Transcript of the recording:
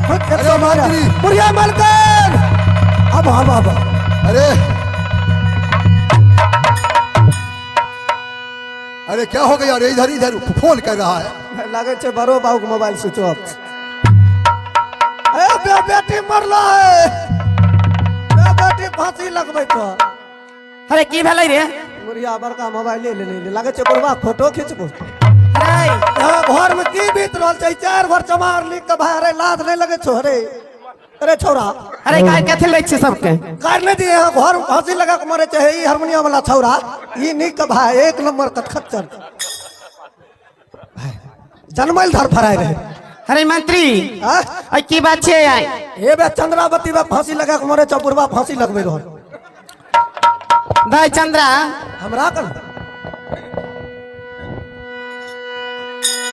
अरे मंत्री। बुढ़िया मालकिन, अब अब अब। अरे अरे, क्या हो गया? अरे, इधर इधर फोन कर रहा है। लगे छै बड़ो बाबू के मोबाइल स्विच ऑफ। ए बे, बेटी मरला है, बे बेटी फांसी लगबै तो। अरे, की भेलै रे? बुढ़िया बड़का मोबाइल ले ले, लगे छै बुढ़वा फोटो खिंचबो। अरे। यहाँ घर में की बीत रहल छै? चार घर चमार लिख के भाई। अरे, लाज नहीं लगे छो? अरे अरे छौरा। अरे, गाय कथी लै छी सबके? गारि नहीं दिए। यहाँ घर में फांसी लगा के मरे छै ई हारमोनियम वाला छौरा। ई नीक के भाई, एक नंबर कटखच्चर जनमल धर फराय रहे। अरे मंत्री। आँ? अरे, की बात छै आइ? हे बे, चंद्रावती में फांसी लगा के मरे छौ, बुढ़वा फांसी लगबे रहल। दाइ चंद्रा। हमरा कन।